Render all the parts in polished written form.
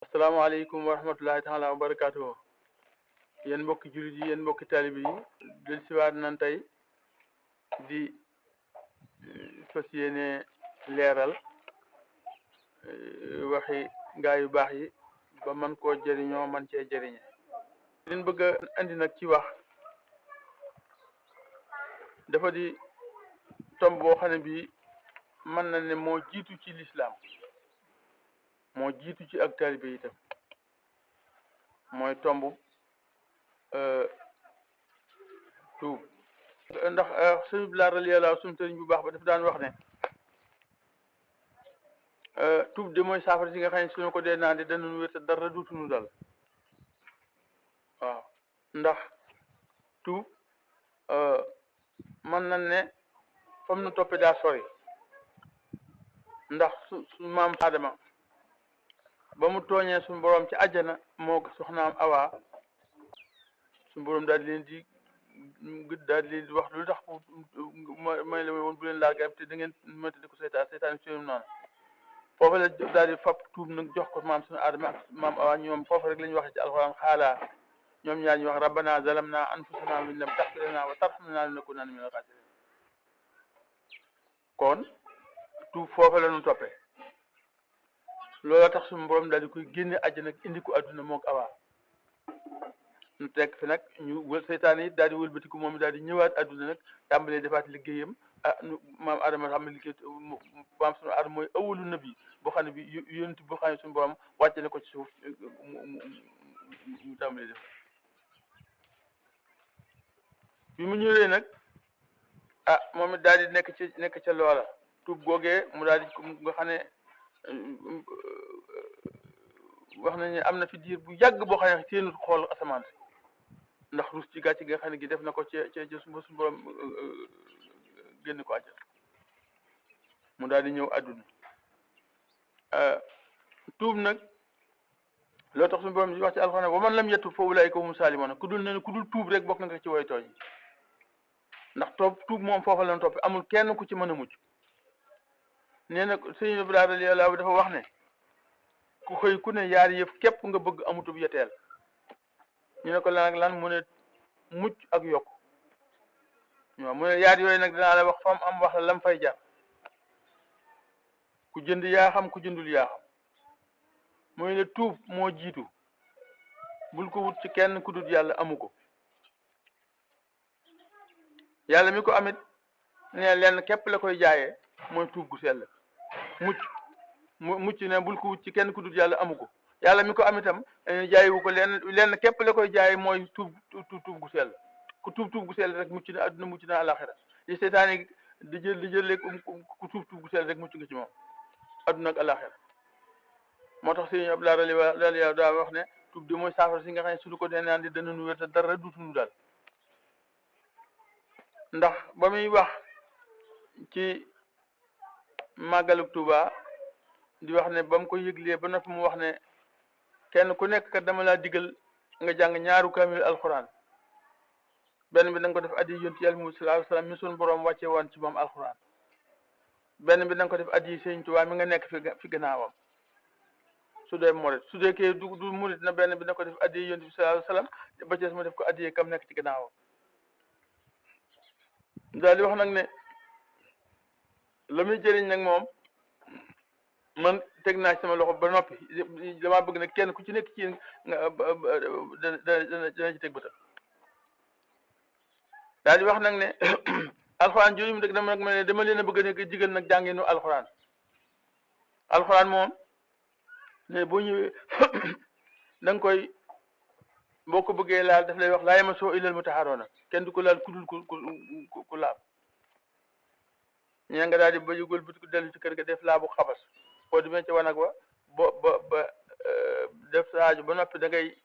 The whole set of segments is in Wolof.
asalaamaaleykum wa rahmatullahi taala wa barakaatuhu yéen mbokki jullit yi yéen mbokki taalibe yi del siwaat nan tey di fas yéene leeral waxi gaa yu baax yi ba man koo jëriñoo man cee jëriñe liñ bëgg a andi nag ci wax dafa di tomb boo xam ne bii mën na ne moo jiitu ci lislaam moo jiitu ci ak taalibe itam mooy tomb tuub ndax sëñ Bilaa radiyallaahu suñu sëriñ bu baax ba dafa daan wax ne tuub de mooy saafara si nga xam ne suñu ko dee naan de danañu wér te dara duutuñu dal waaw ndax tuub mën nañ ne fam nu toppee daa sori ndax su maam Adama ba mu tooñee suñu borom ci àjjana moo ko soxnaam Awa suñu borom daal di leen di daal di leen di wax lu tax may la woon bu leen laal garab te da ngeen mënta di ko seytaan ci ñoom noonu foofu la daal di fab tuub nag jox ko maam suñu Adama ak maam Awa ñoom foofu rek la ñu waxee ci alxuraan xaalaa ñoom ñaar ñu wax rabbana zalamna anfusana wa in lam taghfir lana wa tarhamna lanakunanna minal khasirin kon tuub foofu la ñu toppee looloo tax suñu borom daal di koy génne àjjana indi ko adduna moog Awa ñu teg fi nag ñu wël seytaane it daal di wëlbatiku moom daal di ñëwaat adduna nag tàmbalee defaat liggéeyam maam Adama xam ne liggéey maam suñu Adama mooy awalu nabi boo xam ne bi yonent boo xam ne suñu borom wàcce na ko ci suuf mu tàmbalee def bi mu ñëwee nag moom it daal di nekk ca loola tuub googee mu daal di nga xam ne wax nañu ne am na fi diir bu yàgg boo xam ne seenut xool asamaan si ndax rus ci gàcce gi nga xam ne gi def na ko ci suñu borom génn ko àjjal mu daal di ñëw àdduna tuub nag loo tax suñu borom di wax ci alxuraan wa man lam yatub fa ulaa'ika humu saalimuun ku dul tuub rek bokk nga ci way tooñ yi ndax tuub moom foofa la topp amul kenn ku ci mën a mucc nee na sëñ Ibrahima radiyallaahu dafa wax ne ku xëy ku ne yaar yëf képp nga bëgg amutub yeteel ñu ne ko lan ak lan mu ne mucc ak yokk waaw mu ne yaar yooyu nag dinaa la wax fam am wax la lam fay jar ku jënd yaa xam ku jëndul yaa xam mooy ne tuub moo jiitu bul ko wut ci kenn ku dul yàlla amu ko yàlla mi ko amit ne lenn képp la koy jaayee mooy tuub gu sell mucc ne bul ko wut ci kenn ku dul yàlla amu ko yàlla mi ko am itam jaayiwu ko lenn képp la koy jaayee mooy tuub gu sell ku tuub gu sell rek mucc na adduna mucc na alaxira li seytaane di jël ku tuub gu sell rek mucc nga ci moom adduna ak alaxira moo tax sëñ Abdoulaye radiyallaahu daa wax ne tuub di mooy saafara si nga xam ne suñu ko dee naan di dana nu wér te dara duutuñu dal ndax ba muy wax ci màggalug Tuuba di wax ne ba mu ko yëglee ba noppi mu wax ne kenn ku nekk kat dama laa digal nga jàng ñaaru kaamil alxuraan benn bi da nga ko def addi yonent yàlla mu sallallaahu alayhi wa sallam mi suñu borom wàcce woon ci moom alxuraan benn bi da nga ko def addi sëñ Tuuba mi nga nekk fi gannaawam su dee murit su dee kee du murit na benn bi da nga ko def addi yonent bi sallallaahu alayhi wa sallam ba ci mu def ko addi kam nekk ci gannaawam daal di wax nag ne la muy jëriñ nag moom man teg naa ci sama loxo ba noppi damaa bëgg nag kenn ku ci nekk ci yéen dana ci teg bëtam daal di wax nag ne alxuraan jooju mu dëgg dama nag ma ne dama leen a bëgg a nekk jigal nag jàngeenu alxuraan moom ne boo ñëwee da nga koy boo ko bëggee laal daf lay wax laa yamassuhu illal mutahharuun kenn du ko laal ku dul ku laab ñee nga daal di ba yëgul bu dellu ci kër ga def laabu xabas boo demee ci wanag wa ba def saaju ba noppi da ngay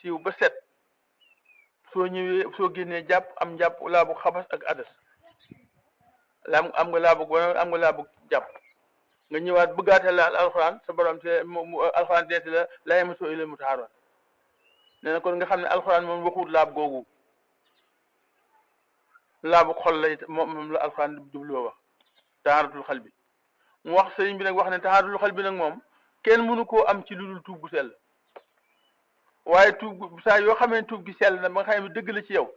siiw ba set soo ñëwee soo génnee jàpp am jàpp laabu xabas ak adas am nga laabu jàpp nga ñëwaat bëggaate laal alxuraan sa borom te alxuraan deeti la laa yamassuhu illal mutahharuun nee na kon nga xam ne alxuraan moom waxut laab googu laabu xol la it moom la alxuraan jubloo wax tahaaratul xal bi mu wax sëriñ bi nag wax ne tahaaratul xal bi nag moom kenn mënu koo am ci lu dul tuub gu sell waaye tuub saa yoo xamee tuub gi sell na ba nga xam ne dëgg la ci yow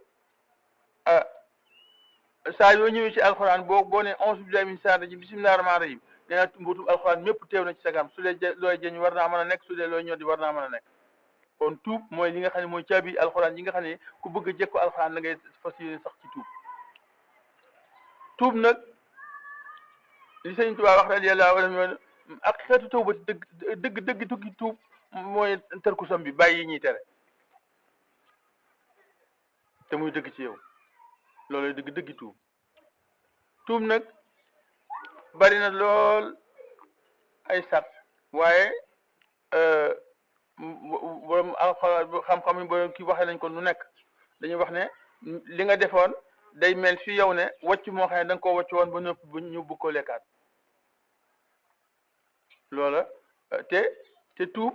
saa yoo ñëwee ci alxuraan boo ne onze billahi min shaytaani rajim bismillahi rahmaani rahim nee na mbuutum alxuraan mépp teew na ci sa kanam su dee looy jëñ war naa mën a nekk su dee looy ñoddi war naa mën a nekk kon tuub mooy li nga xam ne mooy caabi alxuraan yi nga xam ne ku bëgg a jekko alxuraan da ngay fas yéene sax ci tuub nag li Sëñ Tuubaa wax radiyallaahu anhu ak xeetu tawbati dëgg tukki tuub mooy tërku sam bi bàyyi yi ñuy tere te muy dëgg ci yow loolu dëgg tuub nag bari na lool ay sat waaye borom xam-xam yi borom kii waxee nañ ko nu nekk dañuy wax ne li nga defoon day mel fi yow ne wàcc moo xam ne da nga koo wàcc woon ba noppi ba ñu bëgg ko lekkaat loola te tuub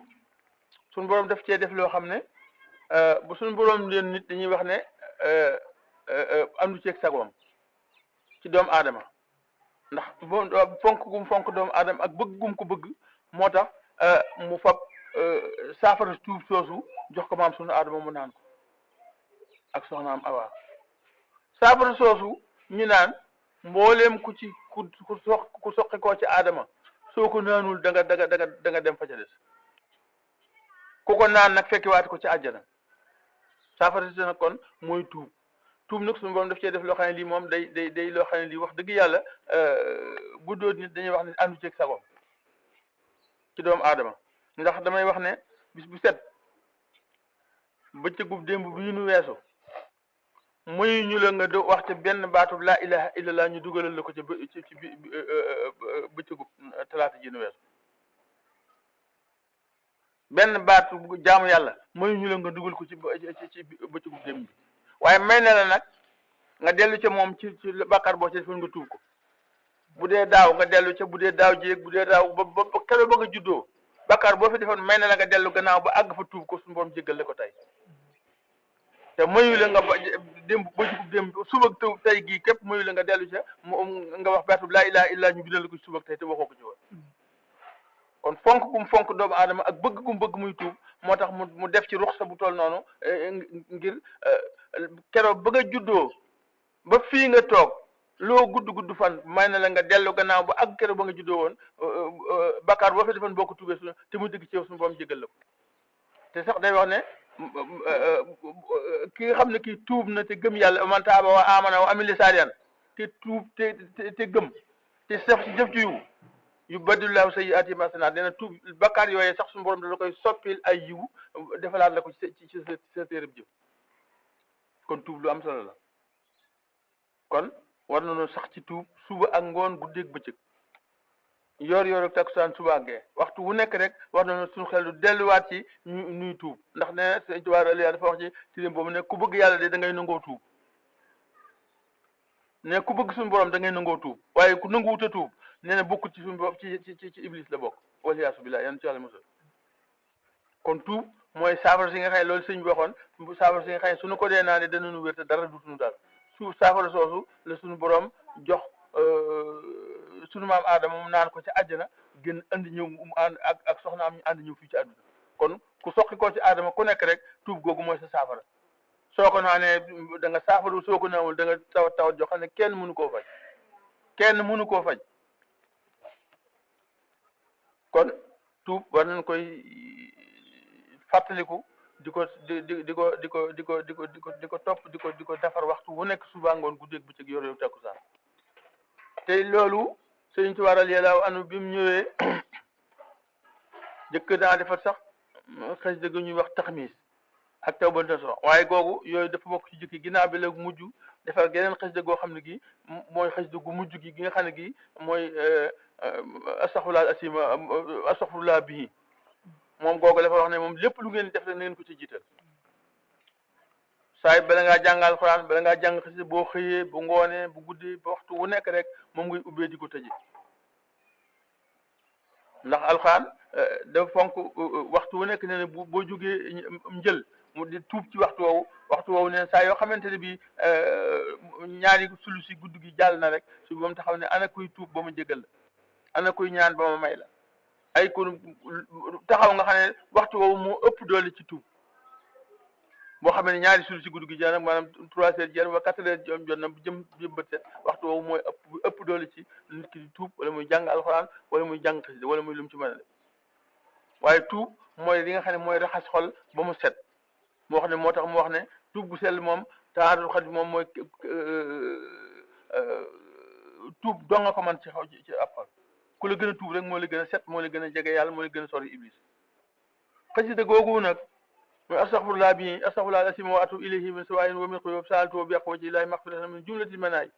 suñu borom daf cee def loo xam ne bu suñu borom leen nit dañuy wax ne andu ceeg sagoom ci doomu aadama ndax fonk gum fonk doomu aadama ak bëgg gum ko bëgg moo tax mu fab saafara tuub soosu jox ko maam sunu aadama mu naan ko ak soxnaam Awa saafara soosu ñu naan mbooleem ku soqi koo ci aadama soo ko naanul da nga dem fa ca des ku ko naan nag fekkiwaat ko ci àjjana saafara si nag kon mooy tuub nag suñu borom daf cee def loo xam ne lii moom day loo xam ne lii wax dëgg yàlla bu doon nit dañuy wax ne àndu ceeg sagoom ci doomu aadama ndax damay wax ne bis bu set bëccëgub démb bii nu weesu muy ñu la nga do wax ca benn baatub laa ilaha illallah ñu dugalal la ko ca ci bëccëgub talaata ji nu weesu benn baatu jaamu yàlla muy ñu la nga dugal ko ci bëccëgub démb bi waaye may na la nag nga dellu ca moom ci bàkkaar boo ca defoon nga tuub ko bu dee daaw nga dellu ca bu dee daaw jéeg bu dee daaw ba keroog ba nga juddoo bàkkaar boo fi defoon may na la nga dellu gannaaw ba àgg fa tuub ko suñu borom jéggal la ko tey te mayu la nga ba démb démb suba ak tey gii képp mayu la nga dellu ca nga wax baatu laa ilaaha illallaah ñu bindal ko suba ak tey te waxoo ko ci woon kon fonk gum fonk doomu aadama ak bëgg gum bëgg muy tuub moo tax mu def ci ruxsa bu toll noonu ngir keroog ba nga juddoo ba fii nga toog loo gudd fan may na la nga dellu gannaaw ba ak keroog ba nga juddoo woon bakkaar boo fi defoon boo ko tuubee su te mu dëgg ci yow suñu borom jéggal la ko te sax day wax ne ki nga xam ne kii tuub na te gëm yàlla man taaba wa amana wa amila saalihan te tuub te gëm te sax ci jëf ci yu badillahu sayyi'aatihim hasanaat dina tuub bakkaar yooyee sax suñu borom da la koy soppil ay yiw defalaat la ko ci sa téereb jëf kon tuub lu am solo la kon war nañoo sax ci tuub suba ak ngoon guddeeg bëccëg yor ak takkusaan suba ak gee waxtu wu nekk rek war nañoo suñu xel du delluwaat ci ñuy tuub ndax ne Sëñ Tuubaa dafa wax ci tilim boobu ne ku bëgg yàlla de da ngay nangoo tuub ne ku bëgg suñu borom da ngay nangoo tuub waaye ku nanguwut a tuub nee na bokk ci suñu bopp ci iblis la bokk waliyaasu billaah yan ci yàlla mosal kon tuub mooy saafara si nga xam ne loolu sëñ bi waxoon saafara si nga xam ne suñu ko dee naa ne danañu wér te dara dutuñu dal saafara soosu la suñu borom jox suñu maam aadama mu naan ko ci àjjana gën andi ñëw mu ànd ak soxnaam ñu ànd ñëw fii ci àdduna kon ku soqi ko ci aadama ku nekk rek tuub googu mooy sa saafara soo ko naanee da nga saafara soo ko naawul da nga tawat joo xam ne kenn mënu koo faj kon tuub war nañ koy fàttaliku di ko topp di ko defar waxtu wu nekk suba ngoon guddeeg bëccëg yor takkusaan te loolu Sëriñ Tuubaa radiyallaahu anhu bi mu ñëwee jëkk naa defar sax xës dëgg ñuy wax taxmiis ak tawbatu nasuuha waaye googu yooyu dafa bokk ci jëkki ginnaaw bi la mujj defar geneen xës dëgg goo xam ne gi mooy xës dëggu mujj gi nga xam ne gi mooy astaxfirullah bii moom googu dafa wax ne moom lépp lu ngeen def rek na ngeen ko ci jiital saay bala ngaa jàng alxuraan bala ngaa jàng xasida boo xëyee bu ngoonee bu guddee ba waxtu wu nekk rek moom ngay ubbee di ko tëje ndax alxuraan dafa fonk waxtu wu nekk ne ne boo jógee njël mu di tuub ci waxtu woowu ne saa yoo xamante ne bi ñaari sulusi gudd gi jàll na rek su ba mu taxaw ne ana kuy tuub ba ma jégal la ana kuy ñaan ba ma may la ay kon taxaw nga xam ne waxtu woowu moo ëpp doole ci tuub boo xam ne ñaari sul si guddi gi jaan maanaam 3 heures jeex ba 4 heures jot na jëm bët set waxtu woowu mooy ëpp doole ci nit ki di tuub wala muy jàng alxuraan wala muy jàng xasida wala muy lu mu ci mën a def waaye tuub mooy li nga xam ne mooy raxas xol ba mu set moo xam ne moo tax mu wax ne tuub gu sell moom taarul xat moom mooy tuub doo nga ko man ci xaw ci ab xol ku la gën a tuub rek moo la gën a set moo la gën a jege yàlla moo la gën a sori iblis xasida googu nag mooy astaghfirullah bi astaghfirullah al-azim wa atubu ilayhi min sawaa'in wa min quyub sa'altu bi aqwati illahi maghfiratan min jumlati al-manaay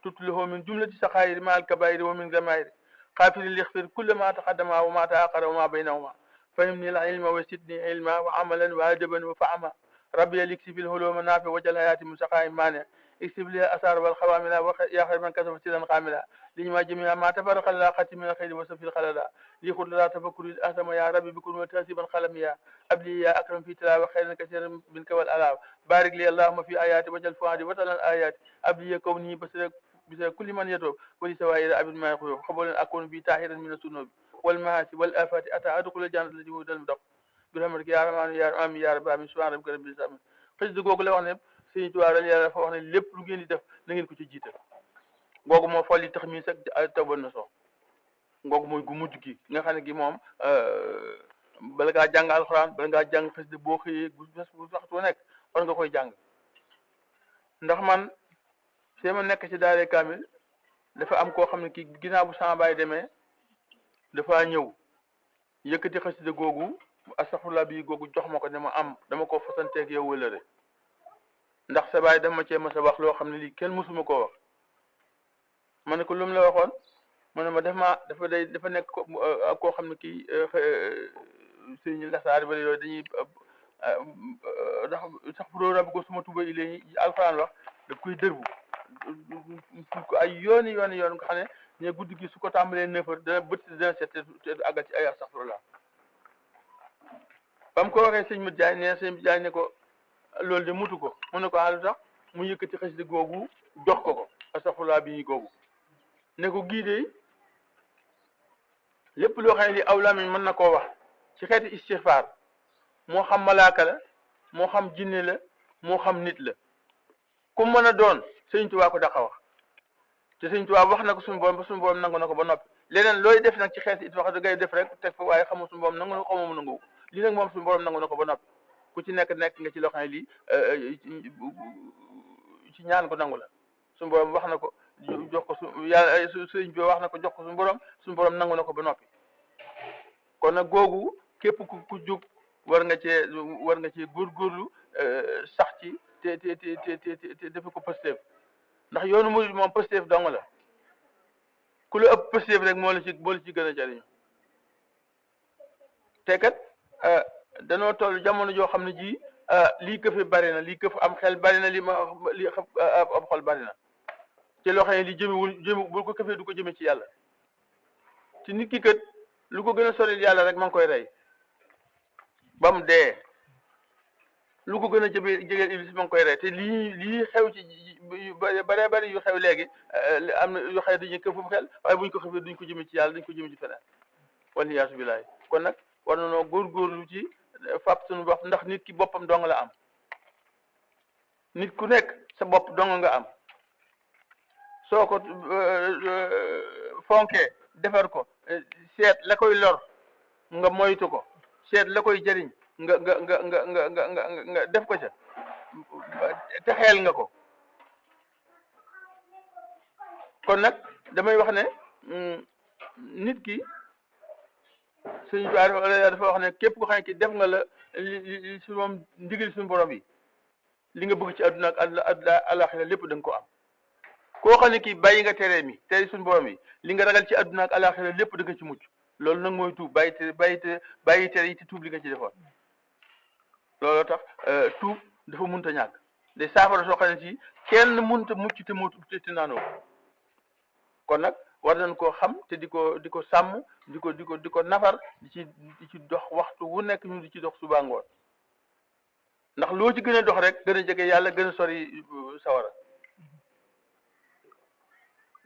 tutluhu min jumlati saqaa'ir ma al-kabaa'ir wa min zamaa'ir qaafiri lighfir kulla ma taqaddama wa ma ta'akhkhara wa ma baynahuma fahimni al-ilma wa zidni ilma wa amalan wa adaban wa fahma rabbi liksi fil huluma nafi wajal hayati min saqaa'in maani اكتب لي الأثار والخوامل يا خير من كتب سيدا قاملا لما جميع ما تفرق اللاقة من الخير وسفي الخللا لي خذ لا تفكر الأهتم يا ربي بكل وتهذيبا قلم يا أبلي يا أكرم في تلاوة خير كثير منك والألاو بارك لي اللهم في آياتي وجل فؤادي وطن الآيات أبلي كوني بس كل من يتوب ولسوائر أبد ما يقول قبل أكون في طاهرا من الذنوب والمعاصي والآفات أتى أدخل الجنة التي هو المدق برحمتك يا رحمن يا رحيم يا رب من سبحان ربك رب العالمين xëy googu la wax ne Sëriñ Tuubaa yàlla dafa wax ne lépp lu ngeen di def na ngeen ko ci jiital googu moo fol yi tax mi sax taban na so googu mooy gu mujj gi nga xam ne gi moom bala ngaa jàng alxuraan bala ngaa jàng xasida boo xëyee bu waxtu nekk war nga koy jàng ndax man see ma nekk ci daare kaamil dafa am koo xam ne kii ginnaaw bu sama baay demee dafa ñëw yëkkati xasida googu astaghfirullah bi googu jox ma ko ne ma am dama ko fasanteeg yow wëlëre ndax sa baay dama cee mas a wax loo xam ne lii kenn mësuma koo wax ma ne ko lu mu la waxoon mu ne ma dafa nekk koo xam ne kii sëñ lasaar bala yooyu dañuy ndax sax pro rab ko suma tuba ilée alxuraan wax daf koy dërbu ko ay yoon nga xam ne ñe guddi gi su ko tàmbalee 9 heures dana bët dana set te àggal ci ay astaghfirullah ba mu ko waxee sëñ Mat Jaay ne sëñ Mat Jaay ne ko loolu de mutu ko mu ne ko àll sax mu yëkkati xasida googu jox ko astaghfirullah bi googu ne ko gii de lépp loo xam ne li aw lamiñ mën na koo wax ci xeeti istighfar moo xam malaaka la moo xam jinne la moo xam nit la ku mën a doon Sëñ Tuubaa ko daqa wax te Sëñ Tuubaa wax na ko suñu borom ba suñu borom nangu na ko ba noppi leneen looy def nag ci xeeti it wax da ngay def rek teg fa waaye xamul suñu borom nangu na ko xamoo mu nangu lii nag moom suñu borom nangu na ko ba noppi ku ci nekk nga ci loo xam ne lii ci ñaan ko nangu la suñu borom wax na ko jox ko yàlla sëñ bi wax na ko jox ko suñu borom nangu na ko ba noppi kon nag googu képp ku jóg war nga cee góorgóorlu sax ci te defe ko Pastef ndax yoonu murid moom Pastef dong la ku la ëpp Pastef rek moo la ci gën a jariñu te kat danoo toll jamono joo xam ne ji lii këfe bari na lii këf am xel bari na lii am xol bari na ci loo xam ne li jëmewul bu ko këfee du ko jëme ci yàlla ci nit ki kat lu ko gën a soril yàlla rek ma ngi koy rey ba mu dee lu ko gën a jegeel iblis ma ngi koy rey te lii xew ci bare bari yu xew léegi am na yu xew dañuy këfum xel waaye buñ ko xëfee duñ ko jëme ci yàlla dañ ko jëme ci feneen waliyaasu billaahi kon nag war na noo góorgóorlu ci fàpp suñu bopp ndax nit ki boppam dong la am nit ku nekk sa bopp dong nga am soo ko fonkee defar ko seet la koy lor nga moytu ko seet la koy jëriñ nga def ko ca te xeel nga ko kon nag damay wax ne nit ki suñu dafa wax ne képp ko xam ne ki def nga la li su moom ndigal suñu borom yi li nga bëgg ci àdduna ak àllaaxira lépp da nga ko am koo xam ne kii bàyyi nga tere mi tere suñu borom yi li nga ragal ci àdduna ak àllaaxira lépp da nga ci mucc loolu nag mooy tuub bàyyi tere yi te tuub li nga ci defoon looloo tax tuub dafa munta ñàkk de saafara soo xam ne si kenn munta mucc te naanoo kon nag war nañ koo xam te di ko sàmm di ko nafar di ci dox waxtu wu nekk ñu di ci dox suba ngoon ndax loo ci gën a dox rek gën a jege yàlla gën a sori sawara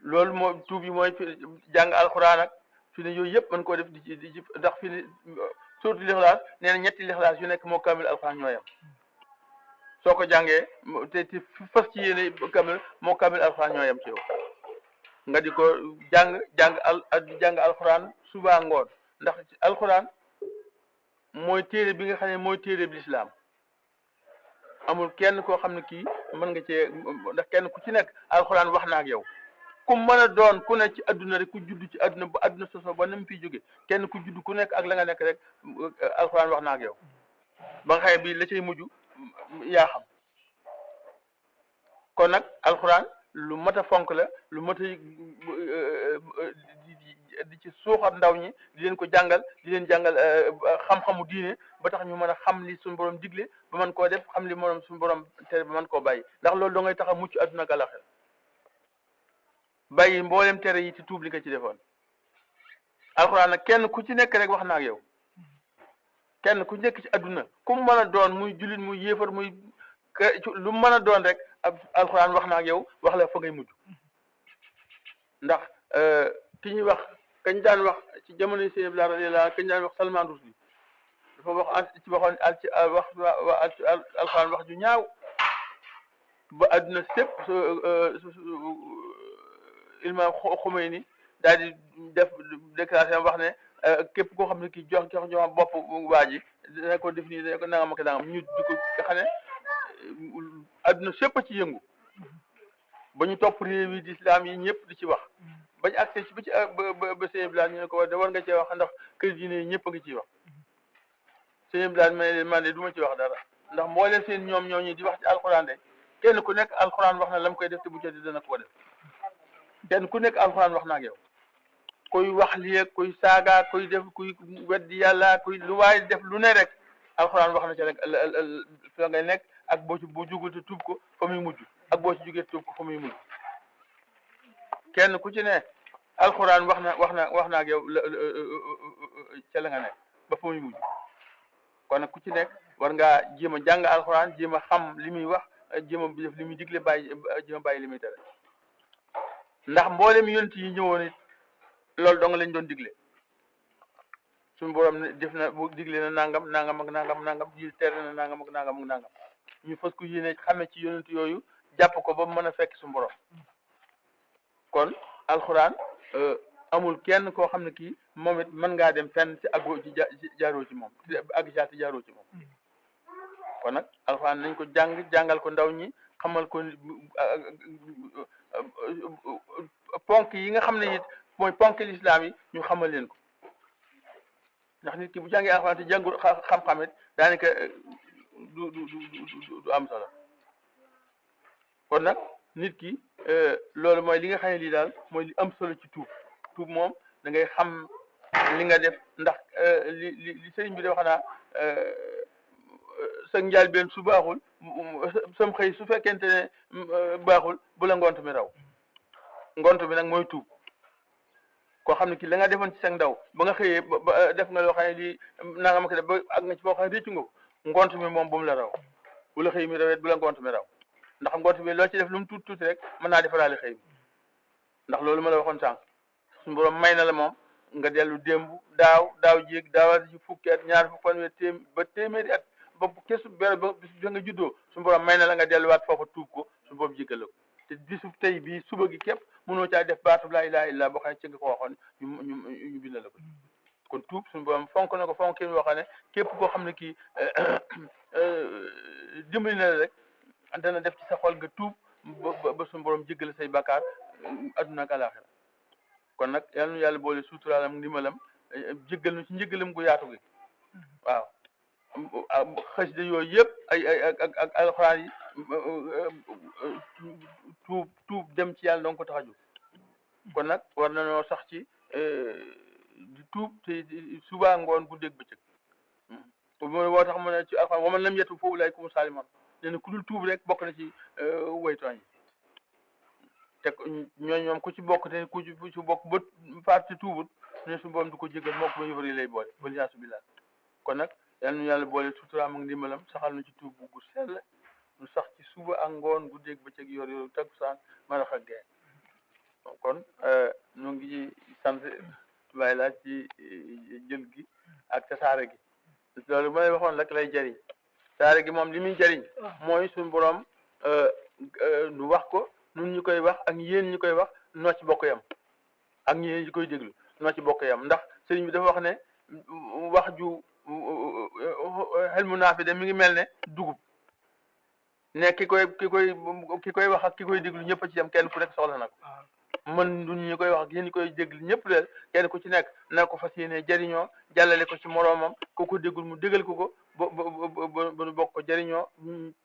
loolu moo tuub yi mooy jàng alxuraan ak fi ne yooyu yëpp mën koo def di ci ndax fi ne surtout lixlaas nee na ñetti lixlaas yu nekk moo kaamil alxuraan ñooyam soo ko jàngee te fas ci yéene kamil moo kamil alxuraan ñoo yem ci yow nga di ko jàng alxuraan suba ngoon ndax alxuraan mooy téere bi nga xam ne mooy téere bi lislaam amul kenn koo xam ne kii mën nga cee ndax kenn ku ci nekk alxuraan wax na ak yow ku mën a doon ku ne ci adduna rek ku judd ci adduna ba adduna soso ba na mu fiy jóge kenn ku judd ku nekk ak la nga nekk rek alxuraan wax na ak yow ba nga xëye bi la cay mujj yaa xam kon nag alxuraan lu mat a fonk la lu mat a di ci suuxat ndaw ñi di leen ko jàngal di leen jàngal xam-xamu diine ba tax ñu mën a xam li suñu borom digle ba mën koo def xam li moom suñu borom tere ba mën koo bàyyi ndax loolu doo ngay tax a mucc adduna ak àllaxira bàyyi mboolem tere yi ci tuub li nga ci defoon alxuraan nag kenn ku ci nekk rek wax na ak yow kenn ku nekk ci adduna ku mu mën a doon muy jullit muy yéefar muy lu mën a doon rek ab alxuraan wax na ak yow wax la fa ngay mujj ndax ki ñuy wax kañ daan wax ci jamono Sëñ Abdou Lahad radiyallahu anhu kañ daan wax Salman Rushdie dafa wax ci waxoon alxuraan wax ju ñaaw ba adduna sépp Imam Khomeini daal di def déclaration wax ne képp koo xam ne kii jox bopp waa ji dina ko def nii dina ko nangam ak nangam ñu di ko nga xam ne adduna sépp a ci yëngu ba ñu topp réew yi di islam yi ñëpp di ci wax bañ accès ci ba ci ba Sëñ Abdou Lahad ñu ne ko war nga cee wax ndax kër diine yi ñëpp a ngi ciy wax Sëñ Abdou Lahad man de du ma ci wax dara ndax mbooleem seen ñoom ñooñu di wax ci alxuraan de kenn ku nekk alxuraan wax na la mu koy def te bu jotee dana ko def kenn ku nekk alxuraan wax na ak yow kuy wax lii kuy saaga kuy def kuy weddi yàlla kuy lu waay def lu ne rek alxuraan wax na ci rek fa ngay nekk ak boo jugul te tuub ko fa muy mujj ak boo ci jugee tuub ko fa muy mujj kenn ku ci ne alxuraan wax na ak yow ca la nga nekk ba fa muy mujj kon nag ku ci nekk war ngaa jéem a jàng alxuraan jéem a xam li muy wax jéem a def li muy digle jéem a bàyyi li muy tere ndax mboolem yonent yi ñëwoon it loolu dong lañ doon digle suñu borom ne def na bu digle na nangam nangam ak nangam ji tere na nangam ak nangam ñu fas ko yéene xame ci yonent yooyu jàpp ko ba mën a fekk suñu borom kon alxuraan amul kenn koo xam ne kii moom it mën ngaa dem fenn ci àggoo ci jaaroo ci moom àgg ci jaaroo ci moom kon nag alxuraan nañ ko jàngal ko ndaw ñi xamal ko ponk yi nga xam ne it mooy ponk lislaam yi ñu xamal leen ko ndax nit ki bu jàngee alxuraan te jàngul xam-xam it daanaka du am solo kon nag nit ki loolu mooy li nga xam ne lii daal mooy li am solo ci tuub moom da ngay xam li nga def ndax li sëriñ bi de wax naa sa njaal benn su baaxul sam xëy su fekkente ne baaxul bu la ngont mi raw ngont bi nag mooy tuub koo xam ne kii la nga defoon ci sa ndaw ba nga xëyee ba def nga loo xam ne lii nanga ma ko def ba ak nga ci boo xam ne réccu nga ko ngont mi moom bu mu la raw bu la xëy mi rawet bu la ngont mi raw ndax ngont mi loo ci def lu mu tuuti rek mën naa defaraale xëy mi ndax loolu ma la waxoon sànq suñu borom may na la moom nga dellu démb daaw jéeg daawaat ci fukki at ñaar fukki fanweer ba téeméeri at ba kesu ba bis nga juddoo suñu borom may na la nga delluwaat foofa tuub ko suñu borom jéggal la ko te bisu tey bii suba gi képp mënoo caa def baatu laa ilaaha illa boo xam ne ci nga ko waxoon ñu bind la ko kon tuub suñu borom fonk na ko fonk kenn waxee ne képp koo xam ne kii dimbali na la rek dana def ci sa xol nga tuub ba suñu borom jéggal say bakkaar adduna ak alaxira kon nag yal na yàlla boole suuturaalam ndimbalam jéggal nu ci njéggalam gu yaatu gi waaw xasida yooyu yëpp ak alxuraan yi tuub dem ci yàlla dong ko tax a jóg kon nag war nañoo sax ci di tuub te suba ngoon guddeeg bëccëg woo tax mu ne ci alxuraan waman lam yetu foofu lay kumu saliman nee na ku dul tuub rek bokk na ci waytooñ yi te ñooñu moom ku ci bokk te ku ci bokk ba faat ci tuubut ne su boom du ko jégal moo ko ba yëfari lay boole waliyaasu billaah kon nag yal na yàlla boole suturaam ak ndimbalam saxal na ci tuub gu sell nu sax ci suba ak ngoon guddeeg bëccëg yor takkusaan marax ak gee kon ñu ngi sant bàyyi laa ci jël gi ak tasaare gi loolu ma lay waxoon rek lay jëriñ saare gi moom li muy jëriñ mooy suñu borom nu wax ko nun ñu koy wax ak yéen ñu koy wax noo ci bokk yam ak ñi ñu koy déglu noo ci bokk yam ndax sëriñ bi dafa wax ne wax ju xel mu naafi de mi ngi mel ne dugub ne ki koy wax ak ki koy déglu ñëpp a ci yam kenn ku nekk soxla na ko man ñun ñu koy wax ak yéen ñu koy déglu ñëpp de kenn ku ci nekk na ko fas yéene jëriñoo jàllale ko ci moroomam ku ko déggul mu dégal ko ba nu bokk ko jëriñoo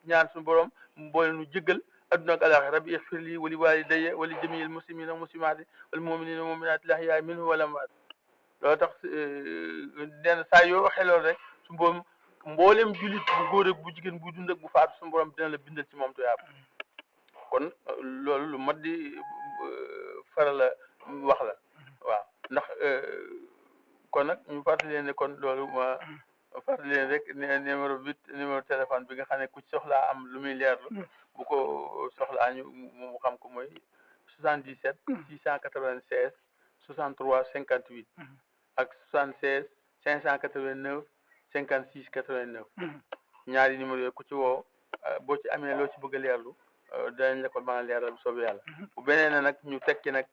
ñaan suñu borom mu boole nu jéggal adduna ak alaxira rabbi ixfir lii wali walidayya wali jamiil muslimina wa muslimaati wal muminina wa muminaati lahyaa minhu wal amwaat loolu tax nee na saa yoo waxee loolu rek su borom mboolem jullit bu góor ak bu jigéen bu dund ak bu faatu suñu borom dina la bindal ci moom tuyaab kon loolu lu mat di faral la wax la waaw ndax kon nag ñu fàttali leen ne kon loolu ma fàttali leen rek numéro téléphone bi nga xam ne ku soxlaa am lu muy leerlu bu ko soxlaa ñu mu xam ko mooy 77 696 63 58 ak 76 589 56 89 ñaari numéro yooyu ku ci woo boo ci amee loo ci bëgg a leerlu danañ la ko mën a leeral bu soobee yàlla bu beneen na nag ñu tekki nag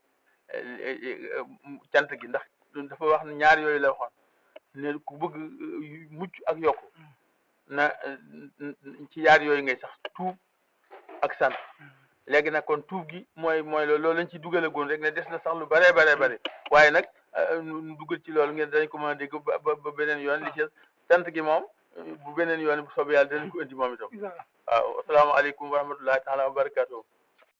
cant gi ndax dafa wax ne ñaar yooyu la waxoon ne ku bëgg mucc ak yokku na ci yaar yooyu ngay sax tuub ak sant léegi nag kon tuub gi mooy loolu lañ ci dugalagoon rek ne des na sax lu bare waaye nag nu dugal ci loolu ngeen dañ ko mën a dégg ba beneen yoon li ci sant gi moom bu beneen yoon bu soobee yàlla danañ ko indi moom itam waaw asalaamaaleykum wa rahmatullahi taala wa barakatuh